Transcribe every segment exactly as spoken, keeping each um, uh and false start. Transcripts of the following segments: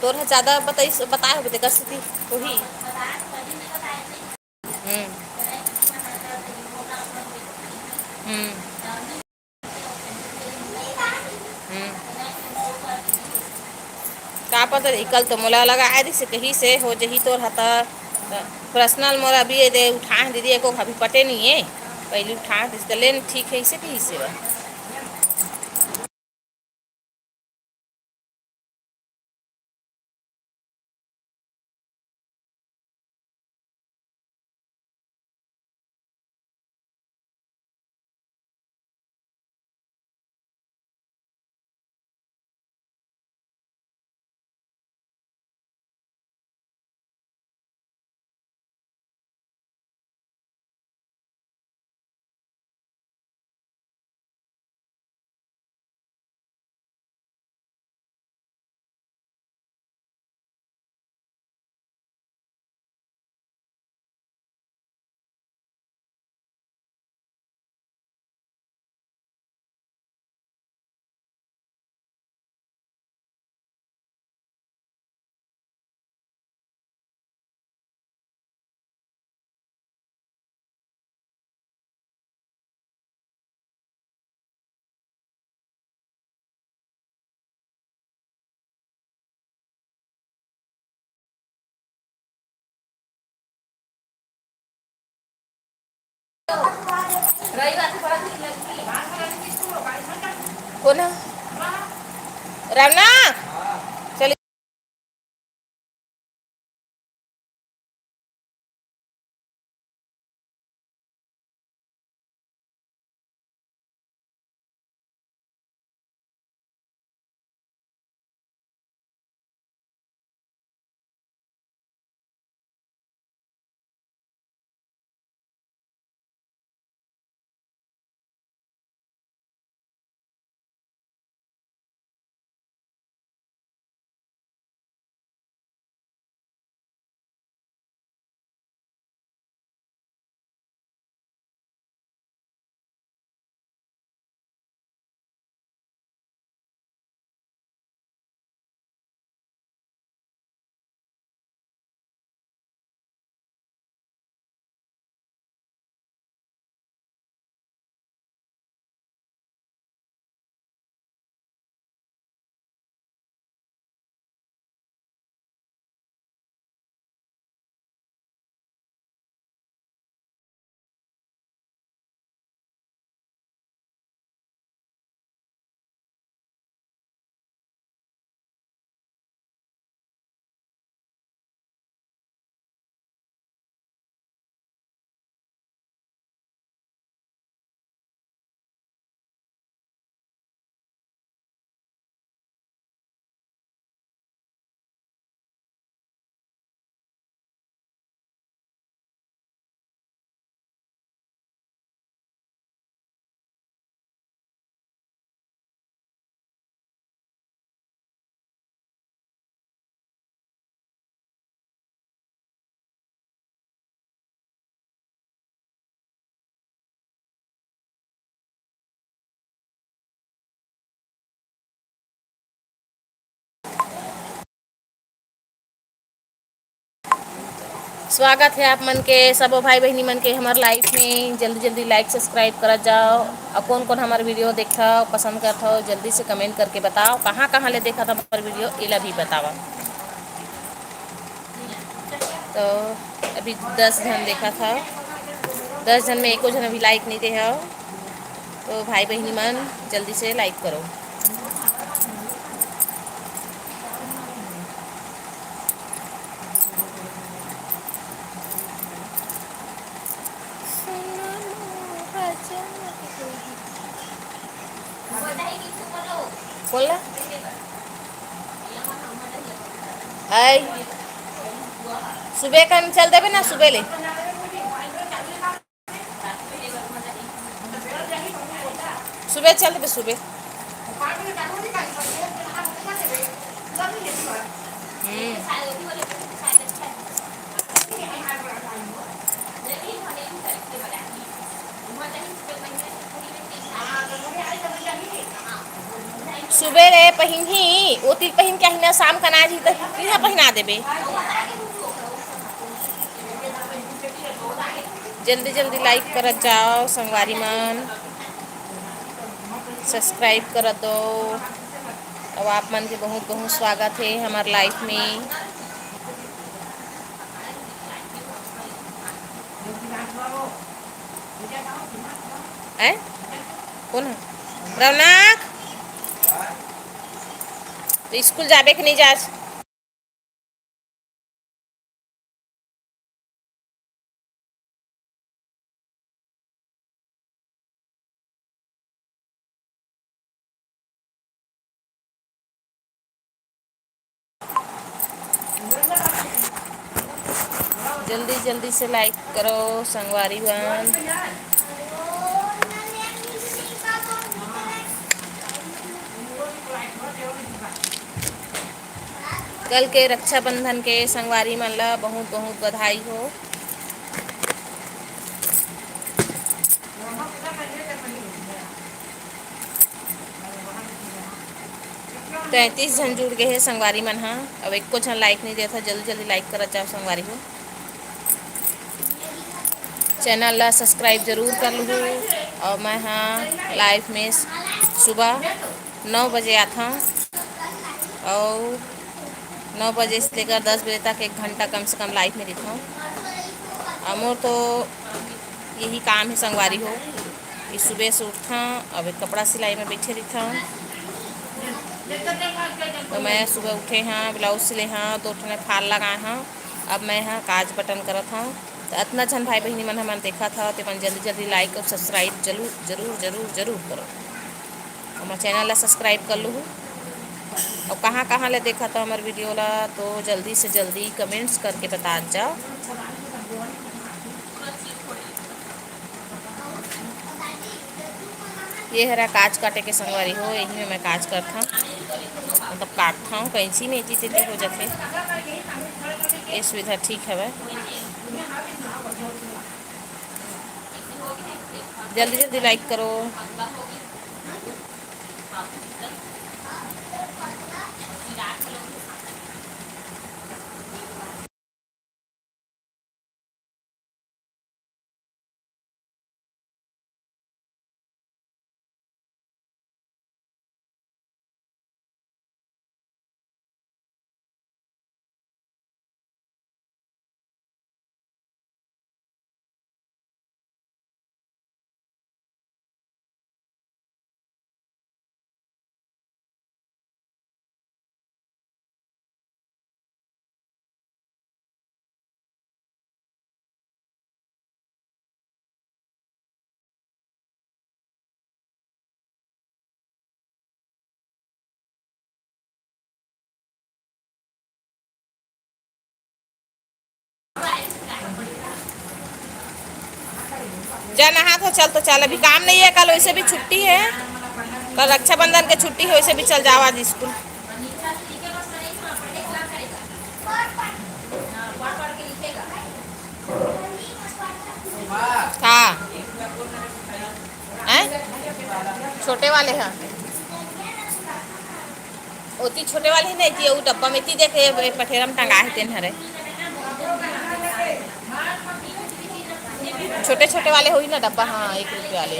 तोर ह ज्यादा बताइस, बताए होबे तेकर सेती होही। हम्म। हम्म। हम्म। का पता रही, कल तो मोला लगा आए रहिस, कहिस हो जही तोर ह त। पर्सनल मोला अभी ये दे उठाए दीदी, एको अभी पटे नहीं है, पहले उठाए दिस त लेन ठीक है, इसे कहिस हे। कोन ह? रामना, चल। स्वागत है आप मन के सबो भाई बहिनी मन के हमर लाइव में। जल्दी जल्दी लाइक सब्सक्राइब करत जाओ, और कौन कौन हमर वीडियो देखथव, पसंद करथव, जल्दी से कमेंट करके बताओ, कहाँ कहाँ ले देखत हमर वीडियो, एला भी बतावा। तो अभी दस झन देखत हव, दस झन में एको झन अभी लाइक नहीं दे हव। तो भाई बहिनी मन, जल्दी से लाइक करो। बोल ना। आई, सुबह कन चल देबे ना, सुबह ले। सुबह चल देबे, सुबह। हम्म। सुबेरे पहिनही, ओती पहिन के आही ना, शाम कन आ जही त इहाँ पहिना देबे। जल्दी जल्दी like करत जाओ संगवारी मन, subscribe करत दो। अब आप मन के बहुत बहुत स्वागत हे हमर live में। हैं? कौन है? रौनक, तो स्कूल जाबे के नहीं जास? जल्दी जल्दी से like करो संगवारी मन। कल के रक्षाबंधन के संगवारी मन ला बहुत बहुत बधाई हो। तैंतीस झन जुड़ गए हे संगवारी मन ह। अब एको झन like नहीं देत ह, जल्दी जल्दी like करत जाओ संगवारी हो। Channel ला subscribe जरूर कर लूहू। और मैं हाँ live में सुबह नौ बजे आथव और नौ बजे से लेकर दस बजे तक एक घंटा कम से कम live में रहिथव। और मोर तो यही काम है संगवारी हो कि सुबह से उठथव, अब एक कपड़ा सिलाई में बैठे रहिथव। तो मैं सुबह उठे हाँ, blouse सिले हाँ, दो ठने फाल लगाए हाँ। अब मैं हाँ काज बटन करत हव। तो अतना झन भाई बहिनी मन हमन देखत हव, ते मन जल्दी जल्दी like और subscribe जरूर जरूर जरूर जरूर करो। हमर channel ला subscribe कर लूहू। और कहाँ कहाँ ले देखत हव हमर video ला, तो जल्दी से जल्दी comments करके बतात जाओ। ये हरा काज काटे के संगवारी हो, यही में मैं काज करथव, मतलब काटथव, कैंची में एती तेती हो जाथे, ये सुविधा ठीक हवय। जल्दी जल्दी like करो। जा नहा तो चल, तो चल, अभी काम नहीं है, कल वैसे भी छुट्टी है, कल रक्षाबंधन के छुट्टी है, वैसे भी चल जाओ आज स्कूल। हाँ, हैं? छोटे वाले हैं। ओती छोटे वाले ही नहीं थी, वो डब्बा में थी, देखे, ए, पठेरा में टंगा है, तेन हरे। छोटे छोटे वाले होई ना डब्बा, हाँ, एक रुपये वाले।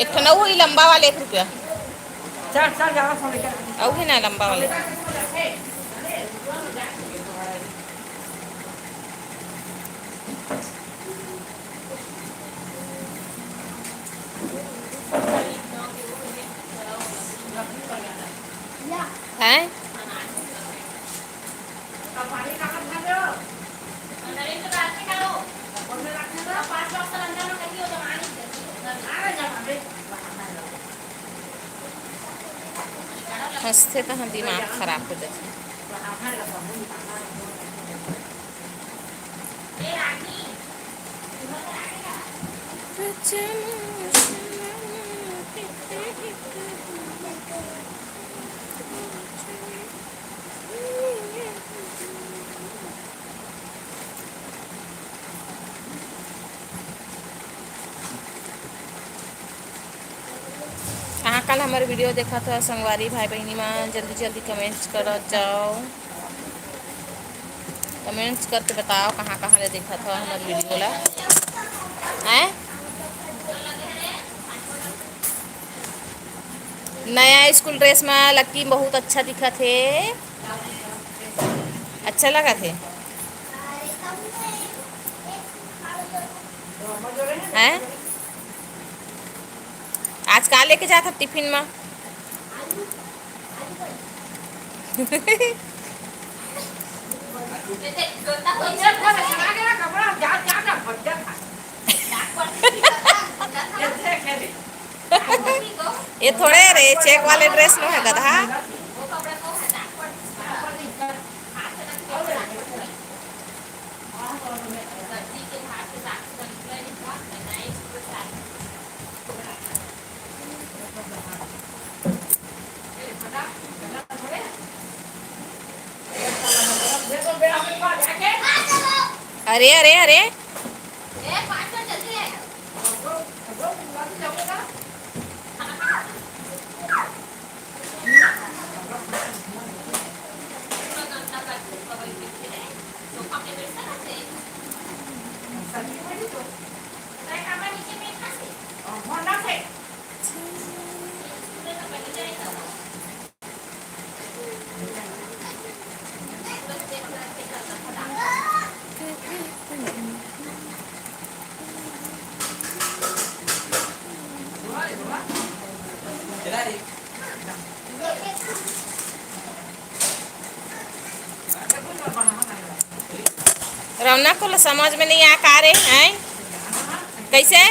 एक ठन वो होई लंबा वाले, एक रुपया। चल, चल, जाओ, फोन कर। अउ है ना लंबा वाले। हैं? हंसथे त हम दिमाग खराब हो जाथे। कहाँ का हमर video देखत हो संगवारी भाई बहिनी मन, जल्दी जल्दी comments करत जाओ, comments करके बताओ कहाँ कहाँ ले देखत हो हमर video ला। हैं? नया school dress में लक्की बहुत अच्छा दिखत हे। अच्छा लगत हे। हैं? आज का लेके जात हव टिफिन में? ये थोड़े रे, check वाले dress लो है गधा। अरे, अरे, अरे। रौनक को समझ में नहीं आ का रे, हैं? कैसे?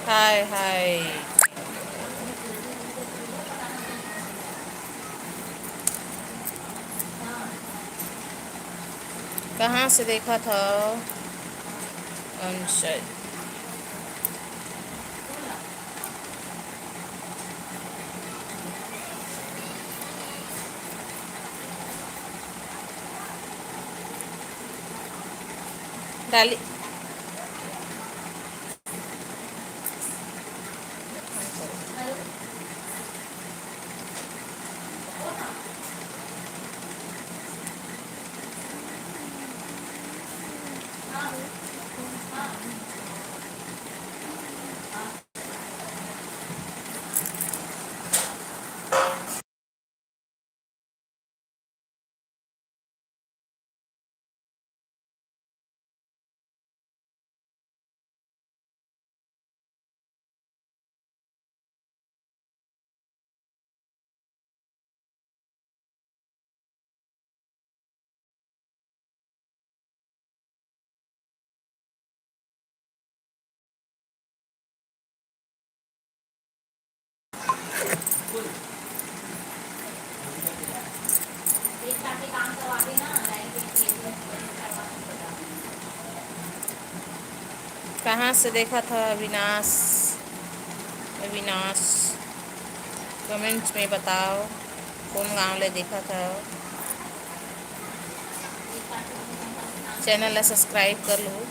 हाय, हाय। कहाँ से देखत हव? अंशज। डाली। कहाँ से देखत ह अविनाश? अविनाश, comments में बताओ, कौन गांव ले देखत ह? Channel ला subscribe कर लो।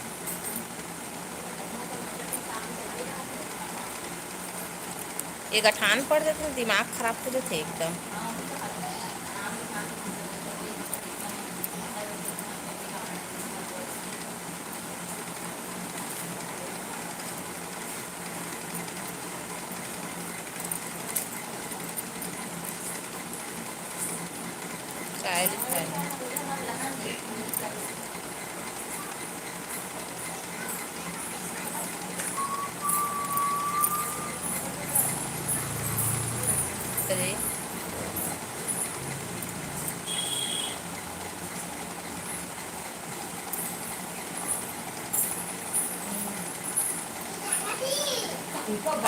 ये गठान पड़ जाथे, दिमाग खराब हो जाथे एकदम। चाय लिखा है। अरे।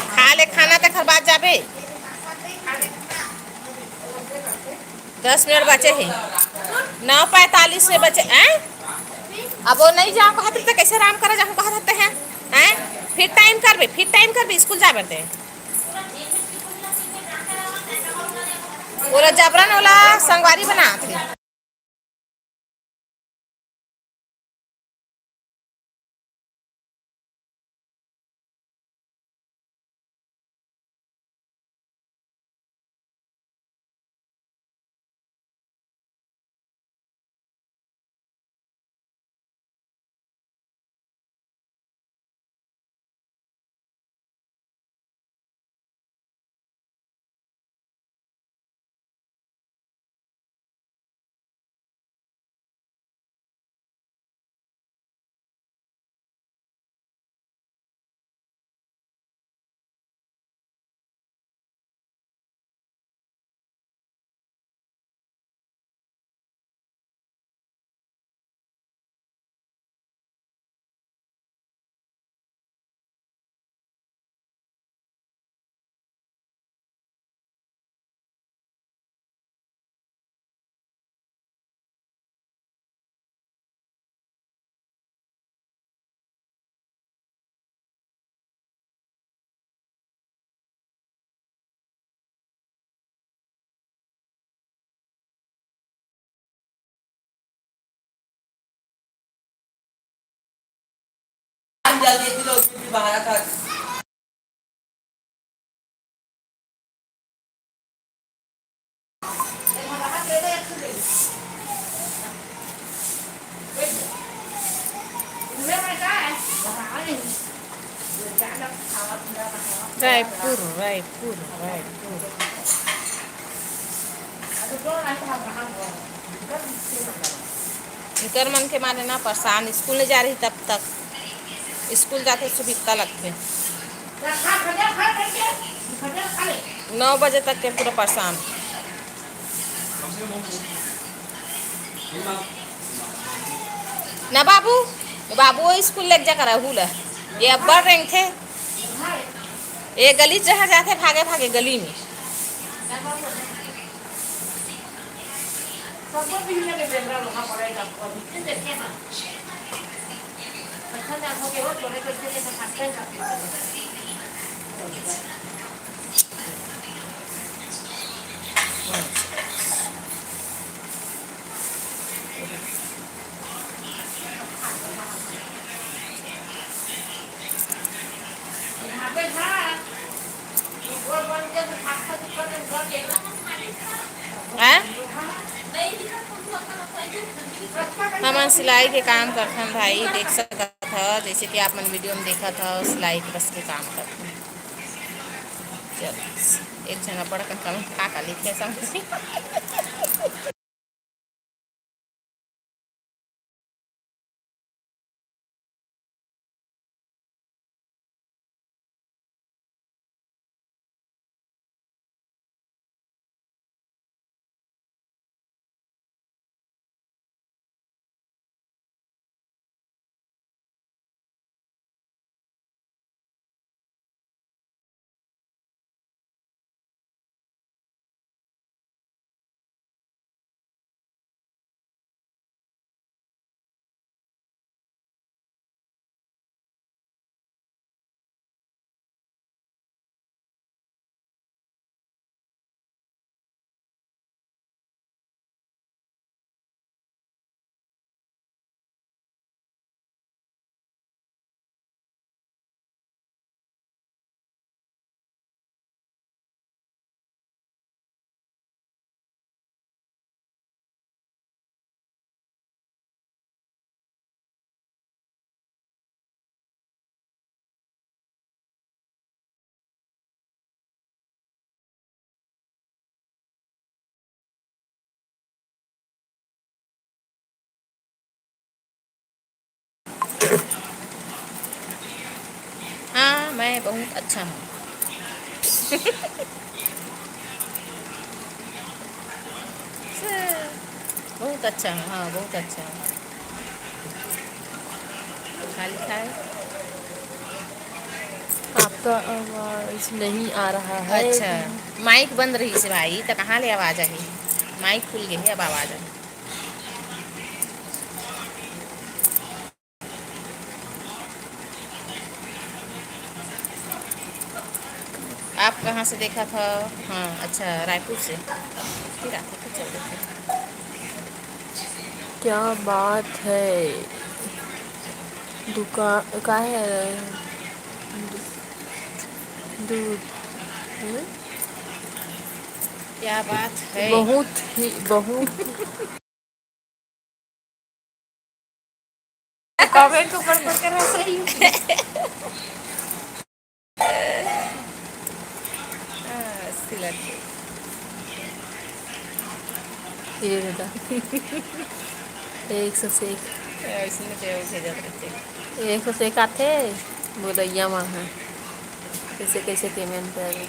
खा ले खाना, तेखर बाद जाबे। दस मिनट बचे हे, नौ पैंतालीस में बचे हैं। अब वो नहीं जाओ कहत रहते, कैसे आराम करा जाऊँ कहत रहते हैं, हैं? फिर टाइम करबे, फिर टाइम करबे, स्कूल जाबे ते। ओला जबरन ओला संगवारी बनात हे। रायपुर, रायपुर, रायपुर। इकर मन के मारे ना परेशान, स्कूल नहीं जा रही तब तक। स्कूल जाथे सुबित्ता लगथे। नौ बजे तक के पूरा परेशान। ना बाबू, बाबू वो स्कूल लेके जा कर रहू ला। ये अब्बड़ रेंगथे। ये गली जहाँ जाथे भागे भागे गली में। हैं? हमन सिलाई के काम करथन भाई, देख सकत ह, जैसे कि आप मन वीडियो में देखत ह, सिलाई के बस के काम करथन। चल, एक झन अब्बड़ अकन कमेंट का का लिखे समझी। हाँ, मैं बहुत अच्छा हूँ। बहुत अच्छा हूँ, हाँ, बहुत अच्छा हूँ। खा लिखा है। आपका आवाज नहीं आ रहा है। अच्छा, माइक बंद रहिस हे भाई, त कहाँ ले आवाज आही? माइक खुल गे हे, अब आवाज आही। आप कहाँ से देखत हव? हाँ, अच्छा, रायपुर से। फिर आते, फिर चल देते। क्या बात है? दुकान का है? दू-, दू-, हम्म? क्या बात है? बहुत ही, बहुत। कमेंट ऊपर पढ़ कर हंस रही हूँ। हाँ, सिलट। ये बेटा। एक सौ से एक। ऐसे में तो भेजत रहते। एक सौ से एक आथे, बोलैया माँ है। कैसे, कैसे पेमेंट कर?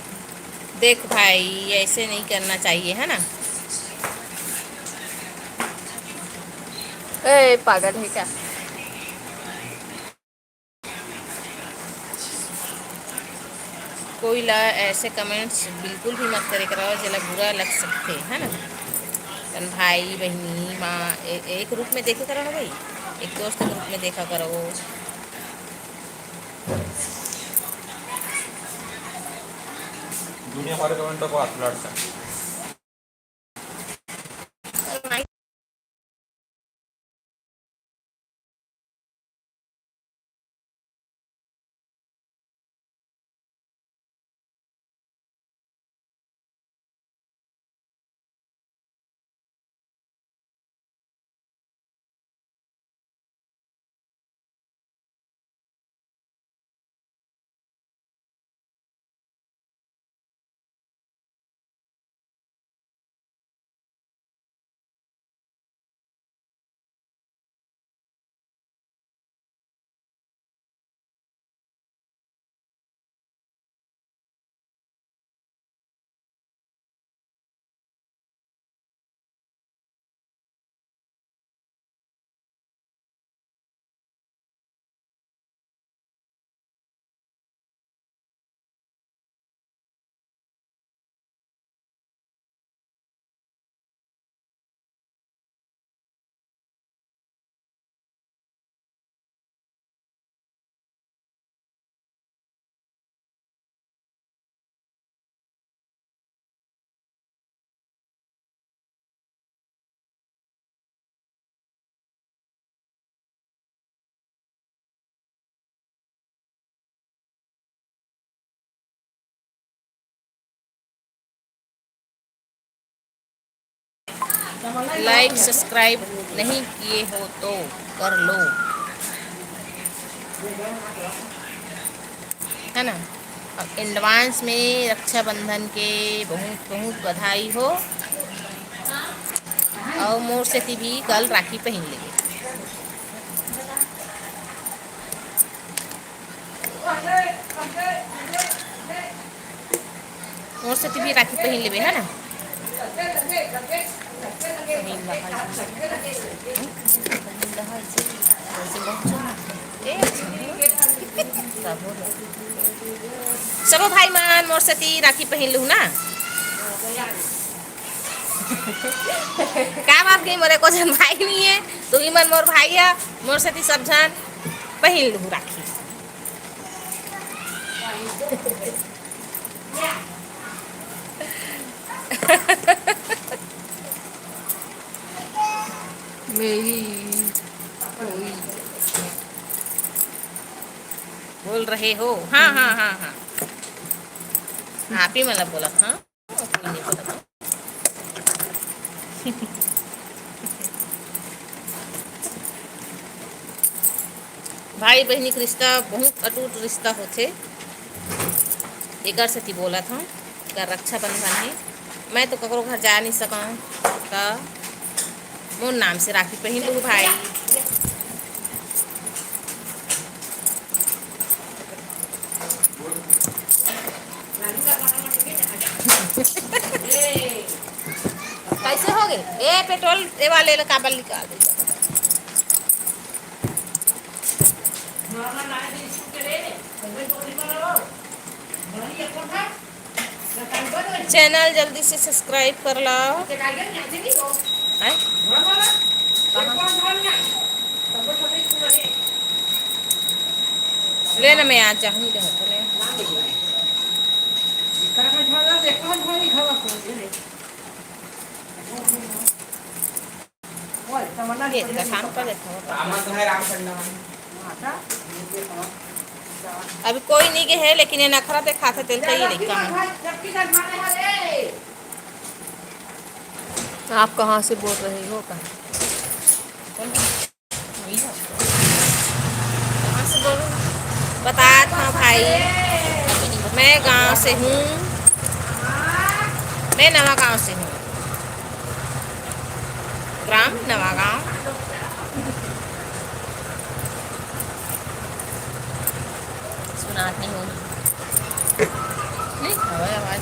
देख भाई, ऐसे नहीं करना चाहिए, है ना? ए, पागल है क्या? कोई ला ऐसे कमेंट्स बिल्कुल भी मत करे करो, जेला बुरा लग सकते, है ना? तन भाई, बहिनी, माँ, ए-, एक रूप में देखे करो ना भाई, एक दोस्त के रूप में देखा करो। दुनिया भर कमेंट को हाथ लड़ सकते। लाइक सब्सक्राइब नहीं किए हो तो कर लो, है ना। अब एडवांस में रक्षाबंधन के बहुत बहुत बधाई हो। और मोर सेती भी कल राखी पहन लेबे। मोर सेती भी राखी पहन लेबे, है ना। सबो भाई मन मोर सेती राखी पहन लू ना। का बात कही, मोरे को झन भाई नहीं है, तुही मन मोर भाई है, मोर सेती सब झन पहन लू राखी। मेरी कोई बोल रहे हो? हाँ, हाँ, हाँ, हाँ। आप ही मतलब बोला, हाँ। भाई बहिनी के रिश्ता बहुत अटूट रिश्ता होथे, एकर सेती बोलत हूँ। एकर रक्षाबंधन हे, मैं तो ककरो घर जा नहीं सकूँ, त मोर नाम से राखी पहन लू भाई। कैसे हो गए? ए, पेट्रोल ए वाले ले काबर निकाल दे? चैनल जल्दी से सब्सक्राइब कर लो। हैं? कहाँ? ले ना, मैं आज जाऊँगी, रह तो ले। ये तो काम पर देखो। अभी कोई नहीं के है, लेकिन ये नखरा दिखाथे, तेल का ये लइका मन। आप कहाँ से बोल रहे हो? कहाँ? कहाँ से बोलूँ? बतात हँव भाई, मैं गाँव से हूँ, मैं नवा गाँव से हूँ, ग्राम नवा गाँव। सुनात नहीं होही। नहीं, हवा आवाज।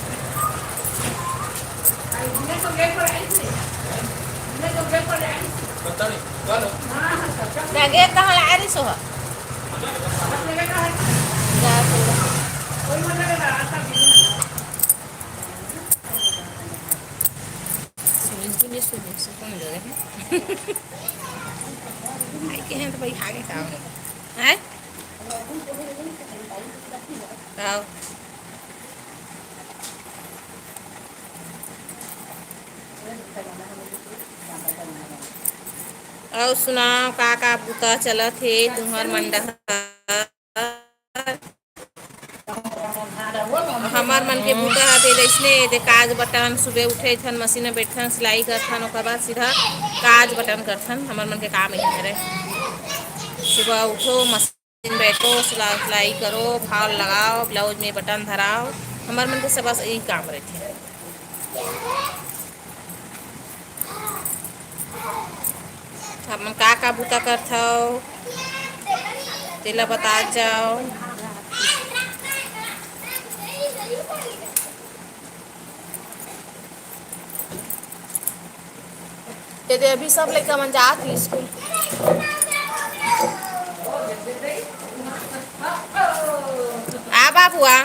लगे कहाँ ला रही सो? सुनिस भी नहीं, सुनिस, सुन ले रहे। भाई के हैं तो भाई आगे का हो? हैं? आओ। अउ सुनाओ, का का बुता चलत हे तुंहर मन डहर? हमर मन के बुता ह तेल अइसने, ते काज बटन, सुबह उठे थन, मशीन में बैठथन, सिलाई करथन, ओकर बाद सीधा काज बटन करथन। हमर मन के काम यही हरे, सुबह उठो, मशीन बैठो, सिला-, सिलाई करो, फॉल लगाओ, ब्लाउज में बटन धराओ, हमर मन के सब बस यही काम रहिथे। आप मन का का बुता करथव, तेला बतात जाओ। ये दे, अभी सब लइका मन जात हे स्कूल। आ बाबू आ।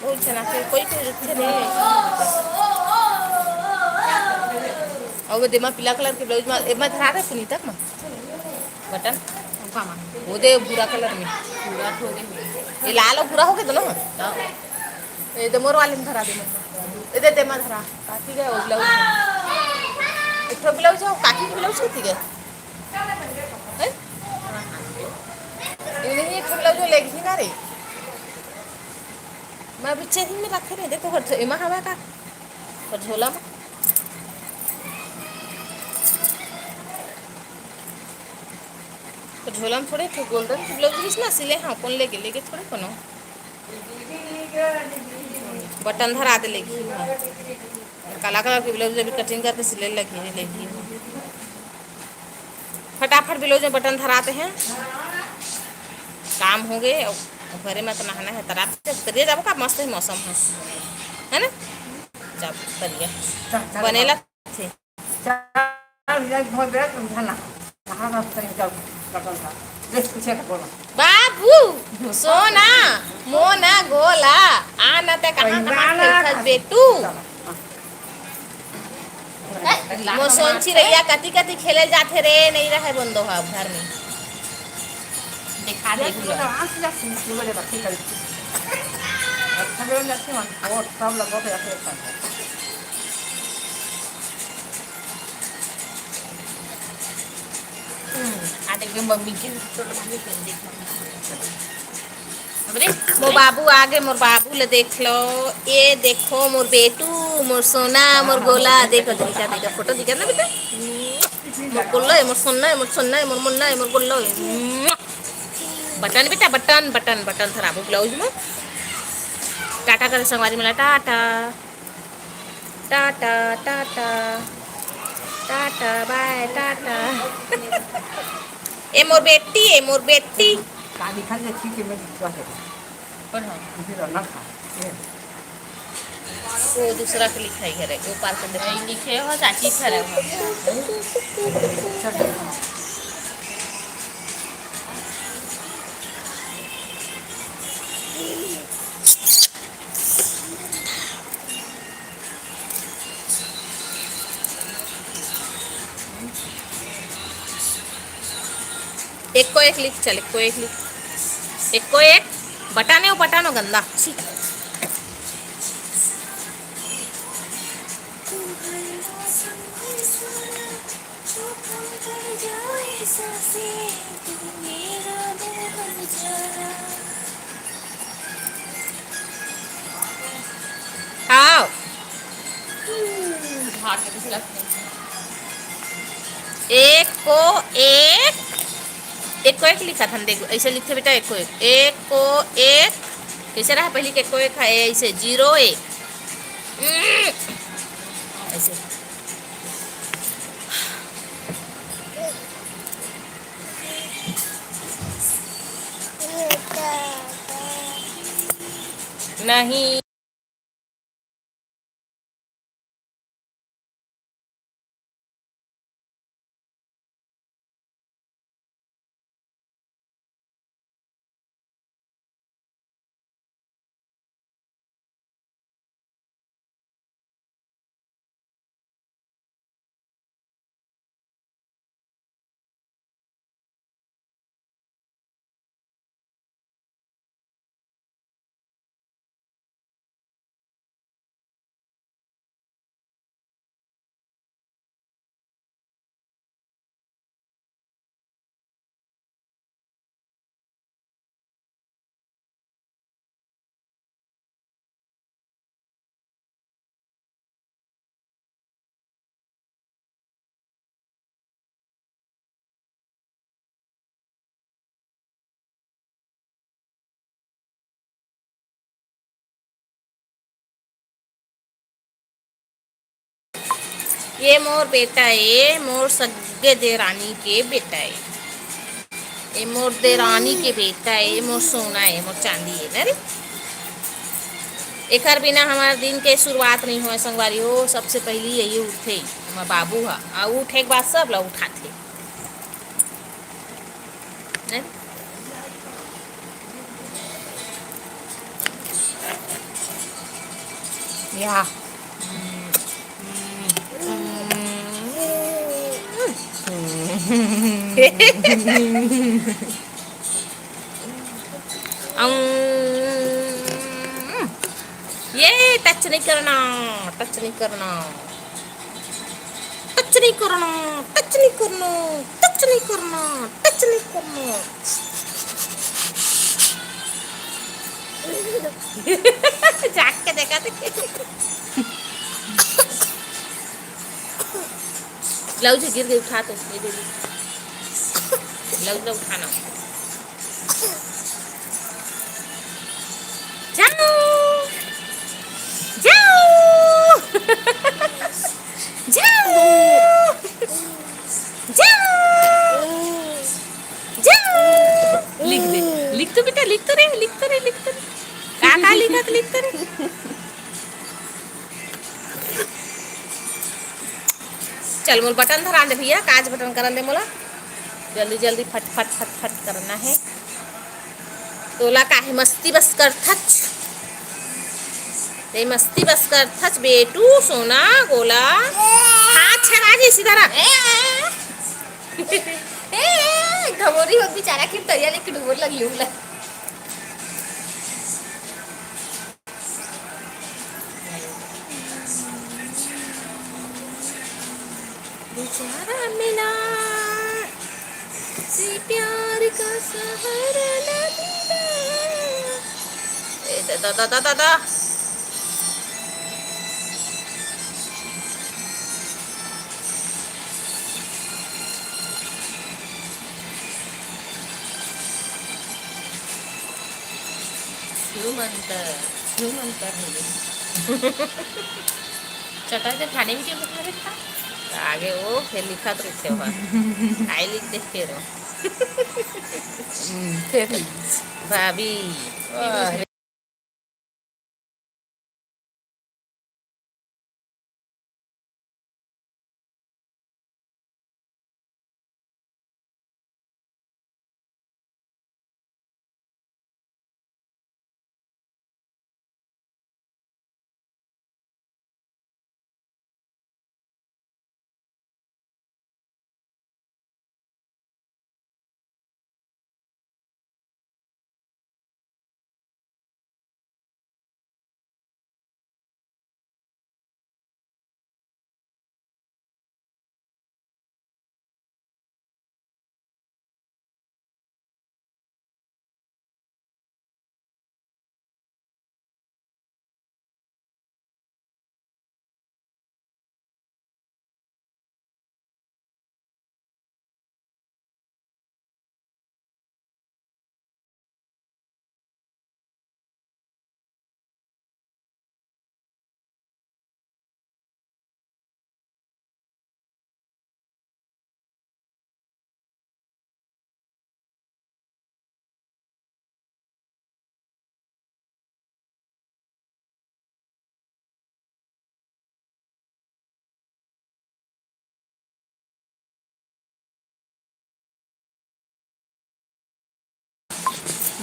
बहुत जना के कोई कोई रुकथे नहीं। अउ वो देमा पीला कलर के ब्लाउज मा, एमा धरा रहे सुनीता मा। बटन? ओका मा। वो दे भूरा कलर में। पूरा हो गए। ये लाल अउ भूरा हो गए दोनों? हाँ। ये दे मोर वाले में धरा दे, मोर में। ये दे, दे मा धरा। काकी गए वो ब्लाउज में। एक ठो ब्लाउज हो, काकी के ब्लाउज होती गए। हैं? ये नहीं, एक ठो ब्लाउज हो लेगी ना रे। मैं अभी चेकिंग में रखे रहे, देखो, हर झो-, एमा हवा का? हर झोला में। तो झोला में थोड़े थे, गोल्डन के ब्लाउज रहिस ना, सिले, हाँ, कौन लेगे, लेगे थोड़े कोनो। बटन धरा दे लेगी, हाँ। काला कलर के ब्लाउज अभी कटिंग करके सिले लगी, लेगी। फटाफट ब्लाउज में बटन धराते हैं, काम हो गए। अब घरे में तो नहाना है, तरा तरिया जाबो का, मस्त ही मौसम है, है ना? जब तरिया बनेला थे। बाबू, सोना, मोना, गोला, आना ते कहाँ कहाँ खेलत बेटू? मोर सोन चिरैया कति कति खेले जाथे रे, नहीं रहे बंदो हा घर में। देखा दे। अच्छा, सब लोग जाते हैं, और सब लोगों को जाते हैं। हम्म, आ देख, मम्मी के, छोटे मम्मी के देख, मम्मी के। अरे, मोर बाबू आगे, मोर बाबू ले देख लो। ये देखो मोर बेटू, मोर सोना, मोर गोला। देखो, देखो, देखो, फोटो दिखा ना बेटा। मोर गोला है, मोर सोना है, मोर सोना है, मोर मुन्ना है, मोर गोला है। बटन बेटा, बटन, बटन, बटन धराबो ब्लाउज में। टाटा करे संगवारी मला, टाटा। टाटा, टाटा, टाटा, बाय, टाटा। ए मोर बेटी, ए मोर बेटी। का लिखा है? ठीक है, मैं लिखवा देता हूँ। पढ़ो। इसे रखना था। ये। वो दूसरा के लिखाई है रे, वो पार कर दे। नहीं लिखे हो, चाची खराब हो। अच्छा। एको एक लिख, चल, एको एक लिख। एको एक, बटाने हो, बटानो गंदा। छी। आओ। एक को एक, एक को एक लिखा था, देखो, ऐसे लिखते बेटा, एक को एक, एक को एक, कैसे रहा पहले के, एक को एक है, ऐसे, जीरो एक, हम्म, ऐसे। नहीं। ये मोर बेटा ए, मोर सग्गे देरानी के बेटा ए। ए मोर देरानी के बेटा ए, मोर सोना ए, मोर चांदी ए ना रे। एकर बिना हमार दिन के शुरुआत नहीं होय संगवारी हो। सबसे पहली यही उठथे, हमर बाबू हा, आ उठे के बाद सब ला उठाथे। हैं? या। अम्म, ये touch नहीं करना, touch नहीं करना। Touch नहीं करना, touch नहीं करना, touch नहीं करना, touch नहीं करना। जाग के देखा थे। ब्लाउज गिर गई, उठा तो ये दे दी। ब्लाउज ला उठाना। जाओ, जाओ, जाओ, जाओ, जाओ। लिख दे, लिख तो बेटा, लिख तो रे, लिख तो रे, लिख तो रे। का का लिखत, लिख तो रे। चल, मोर बटन धरा दे भैया, काज बटन करन दे मोला। जल्दी जल्दी फट फट फट फट करना है। तोला काहे मस्ती बस करथच? ते मस्ती बस करथच बेटू, सोना गोला। हाथ छेड़ा जी, सीधा रख। ए, ए, ए, घमोरी हो बेचारा, कि तरिया लेके डूबोर लगी उला। बेचारा मिला से प्यार का सहारा न मिला। ए, दा, दा, दा, दा, दा, दा। छू मंतर, छू मंतर हो गई। चटा के खाने में क्यों बता रहे था? आगे वो फिर लिखा तो रखे हुआ। आई लिख दे फिर। हम्म, फिर। भाभी। वाह।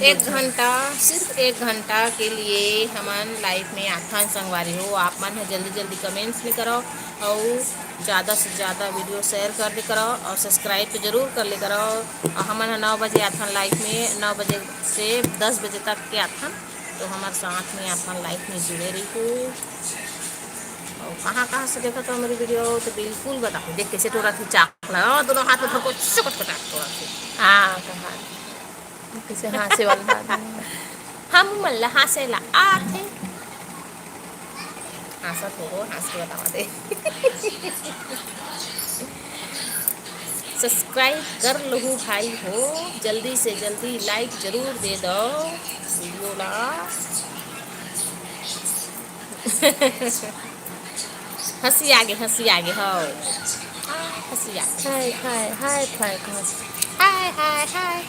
एक घंटा, सिर्फ एक घंटा के लिए हमन लाइव में आथन संगवारी हो। आप मन ह जल्दी जल्दी कमेंट्स में करो और ज़्यादा से ज़्यादा वीडियो शेयर कर दे करो और सब्सक्राइब तो जरूर कर ले करो। और हमन ह नौ बजे आथन लाइव में, नौ बजे से दस बजे तक के आथन, तो हमारे साथ में आथन लाइव में जुड़े रहिहू। और कहाँ कहाँ से देखा था हमारी वीडियो तो बिल्कुल बताओ। देख कैसे टोरा थी चाकला, हाँ, दोनों हाथ में धर के चुकुट चुकुट टोरा थी। हाँ, कहाँ? कैसे हाँसे वाला बात है। हम मन ला हाँसे ला आथे। हाँसत हो, हाँस के बतावा दे। सब्सक्राइब कर लहू भाई हो, जल्दी से जल्दी लाइक जरूर दे दो वीडियो ला। हँसी आगे, हँसी आगे, हौ। हाँ, हँसी आगे। हाय, हाय, हाय, हाय, हाय, हाय, हाय।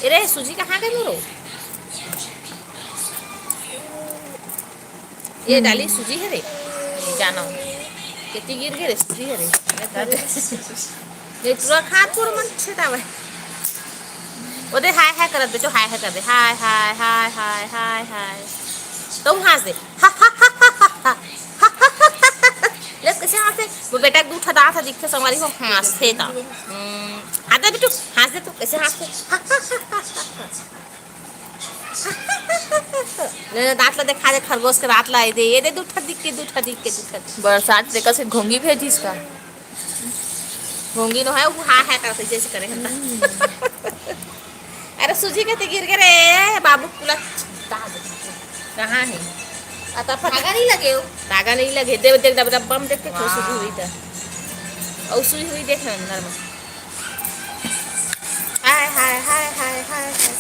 ए रे, सूजी कहाँ गए मोरो? ये डाली सूजी है रे, जानो। कितनी गिर गए रे, सूजी है रे। ये पूरा खा, पूरा मन छेदावे। ओ दे, हाय, हाय करत बेचो, हाय, हाय कर दे। हाय, हाय, हाय, हाय, हाय, हाय। तुम हँस दे। ले, कैसे हँसे? वो बेटा एक दू ठा दाँत ह दिखथे संगवारी हो, हँसथे त। हम्म, हँस दे बिट्टू, हँस दे तू, कैसे हँसथे? ले, ले, दाँत ला देखा दे, खरगोश के दाँत ला, ये दे, ये दे, दू ठा दिख के, दू ठा दिख के, दू ठा दिख के। बरसात देखा से घोंगी भेजिस का? घोंगी नो है, वो हाँ है करथे, जैसे करे है ना। अरे सूजी कति गिर गे रे बाबू, पूरा कहाँ है? आता फट- धागा नहीं लगे हो? धागा नहीं लगे, देव देख डब डब्बा में देख के खुश सूजी हुई था। और सुई हुई देख ना अंदर में। हाय, हाय, हाय, हाय, हाय, हाय।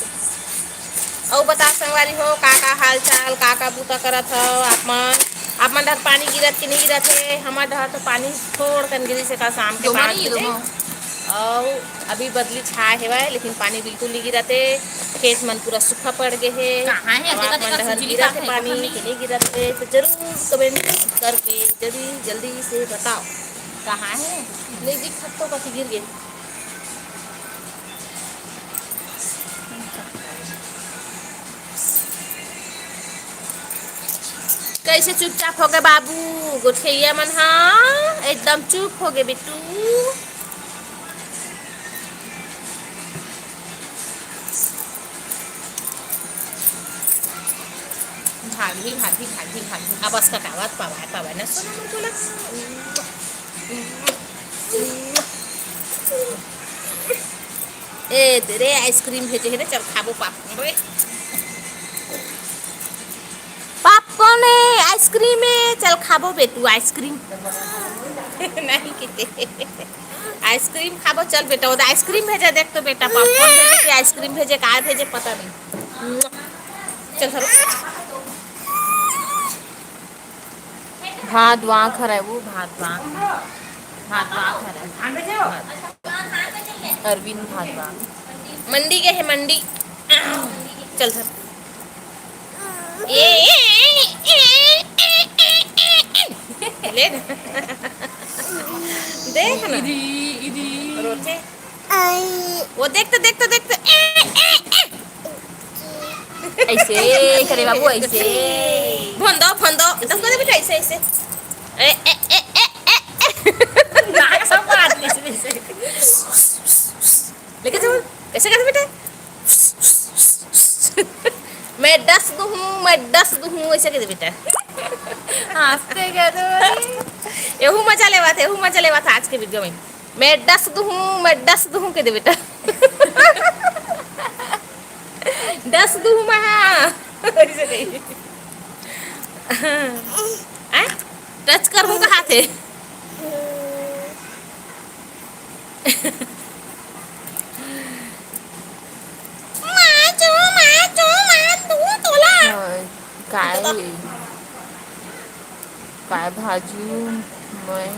अउ बता संगवारी हो, का, का हाल चाल, का, का बूता करत हव आप मन? आप मन डहर पानी गिरत कि नहीं गिरत हे? हमर डहर तो पानी थोड़ कन गिरिस हे का शाम के पाँच बजे। अउ अभी बदली छाए हेवय, लेकिन पानी बिल्कुल नहीं गिरत हे। खेत मन पूरा सूखा पड़ गे हे। कहाँ हे? अब आप मन डहर गिरत हे पानी कि नहीं गिरत हे, तो जरूर comment करके जल्दी, जल्दी से बताओ। कहाँ हे? नहीं दिखत तो कति गिर गे। कैसे चुपचाप हो गए बाबू? गोठिया मन हा एकदम चुप हो गए बिट्टू। भागी, भागी, भागी, भागी। अब बस कटावत पवाए, पवाए ना सोना मोर बोला। ए दे रे, ice cream भेजे हे रे, चल खाबो पापा रे। Popcorn हे, ice cream हे, चल खाबो बेटू ice cream। नहीं किते। Ice cream खाबो, चल बेटा, वो तो ice cream भेजे, देख तो बेटा, popcorn भेजे कि ice cream भेजे, काय भेजे, पता नहीं। चल सर। भादवांक हरय वो, भादवांक। भादवांक हरय। अरविंद भादवांक। मंडी गे हे, मंडी। चल सर। ए, ए, ए, ए, ए, ए, ए, ए। ले ना। देख ना। इदी, इदी। रोते। वो देख तो, देख तो, देख तो। ए, ए, ए। ऐसे करे बाबू, ऐसे। फोन दो, फोन दो। तो करे बेटा, ऐसे, ऐसे। ए, ए, ए, ए, ए, ए। नाक सब मार दिए ऐसे, ऐसे। लेके चल, कैसे कहते बेटा? मैं दस दूँ, मैं दस दूँ, ऐसे कहते बेटा। हंसते क्या तो भाई? एहू मजा लेवा था, एहू मजा लेवा था आज के वीडियो में। मैं दस दूँ, मैं दस दूँ के दे बेटा। दस दूँ मैं, हाँ। ऐसे कही। आ? टच करूँ कहा थे? माँ चो, माँ चो, माँ तू तोला। हाँ, काय? काय भाजू? मैं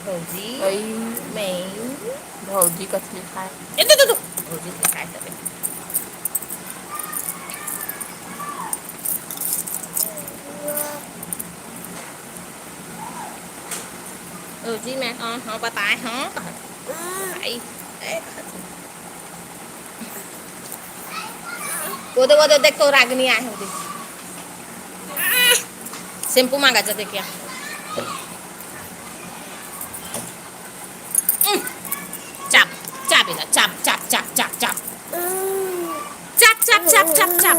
भौजी, अई। मैं भौजी कथली खाए। ए, दे, दे, दे। भौजी कथली खाए तबे। भौजी मैं कौन हूँ बताए हूँ? भाई, ए, भाई। वो दे, वो दे, देख तो रागनी आए हैं, वो दे। शैम्पू मांगा जा, देखिए। उम, चाप, चाप इला, चाप, चाप, चाप, चाप, चाप। चाप, चाप, चाप, चाप, चाप।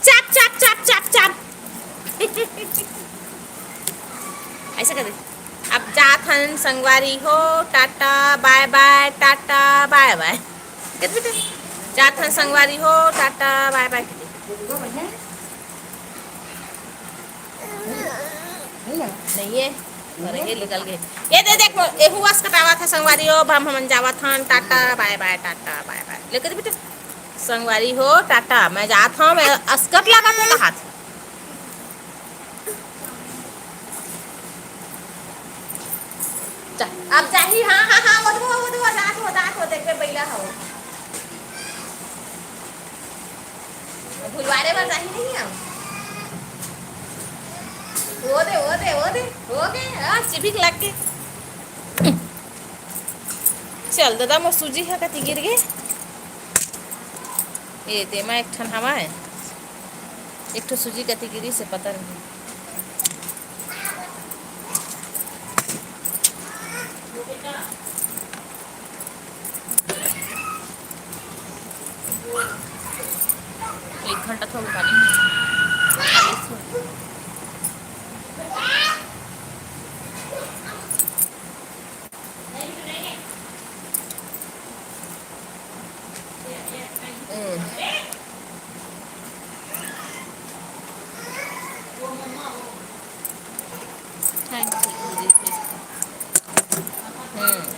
चाप, चाप, चाप, चाप, चाप। ऐसे कर दे। अब जात हन संगवारी हो, टाटा, बाय बाय, टाटा, बाय बाय। कर बेटा। जात हन संगवारी हो, टाटा, बाय बाय। नहीं है, अरे ये निकल गए। ये दे देख, एहू अस कटावत हे संगवारी हो, अब हम हमन जावत हन, टाटा, बाय बाय, टाटा, बाय बाय। लेकर बेटा, संगवारी हो, टाटा, मैं जात हूँ, मैं अस्कट लगा तो हाथ। जा, अब जाही, हाँ, हाँ, हाँ, वो दो, वो दो, जात हो, जात हो, देख बे, बैला हो। भुलवारे बर जाही नहीं हम। वो दे, वो दे, वो दे, हो गए, हाँ, चिभिक लग के। चल, दादा, मोर सूजी ह कति गिर गे। ए, तेमा एक ठन हवय। एक ठो सूजी कति गिरी से पता नहीं। एक घंटा थोड़ा पानी।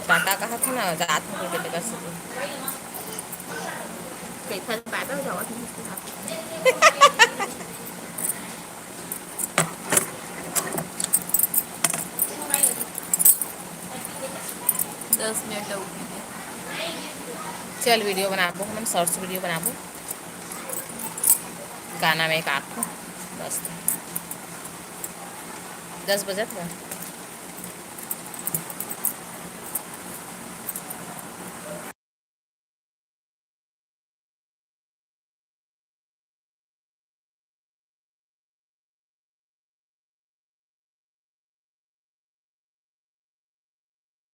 टाटा कहा था ना, जात हूँ बेटे का सुबह। कैफा से पैदल जावत हूँ उसके साथ। दस मिनट हो गए। चल, वीडियो बनाबो, हमन शॉर्ट्स वीडियो बनाबो। गाना में एक आखो, बस। दस बजत बा।